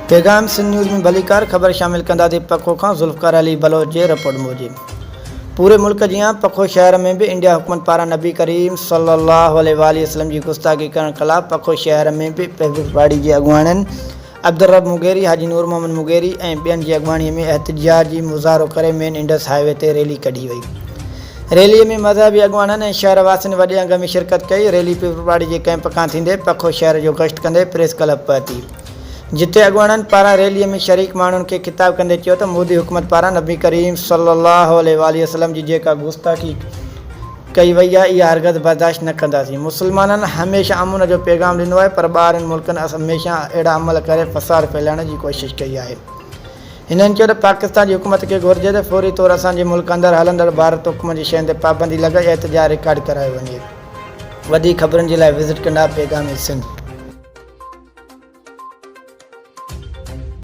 پيغام سنڌ نيوز ۾ ڀليڪار خبر شامل ڪنداسين پکو کان ذوالفقار علي بلوچ جي رپورٽ موجب پوري ملڪ جيان پکو شهر ۾ به انڊيا حڪومت پاران نبي ڪريم صلي الله عليه واٰله وسلم جي گستاخي ڪرڻ خلاف پکو شهر ۾ به پيپلز پارٽي جي اڳواڻن عبدالرب مغيري، حاجي نور محمد مغيري ۽ ٻين جي اڳواڻي ۾ احتجاجي مظاهرو ڪري مين انڊس هاء وي تي ريلي ڪڍي وئي. ريلي ۾ مذهبي اڳواڻن ۽ شهر واسين وڏي انگ ۾ شرڪت ڪئي. ريلي پيپلپارٽي جي ڪئمپ کان ٿيندي پکو شهر جو گشت ڪندي پريس ڪلب پهتي. جتي اڳواڻن پاران ريلي ۾ شريڪ ماڻهن کي خطاب ڪندي چيو ته مودي حڪومت پاران نبي ڪريم صلي الله عليه واٰله وسلم جي جيڪا گستاخي ڪئي وئي آهي اها هرگز برداشت نه ڪنداسين، مسلمانن هميشه امن جو پيغام ڏنو آهي پر ٻاهرين ملڪن هميشه اهڙا عمل ڪري فساد ڦهلائڻ جي ڪوشش ڪئي آهي. هنن چيو ته پاڪستان جي حڪومت کي گهرجي ته فوري طور اسان جي ملڪ اندر هلندڙ ڀارت حڪم جي شين تي پابندي لڳائي احتجاج رڪارڊ ڪرايو وڃي. وڌيڪ خبرن جي لاء وزٽ ڪندا پيغام سنڌ.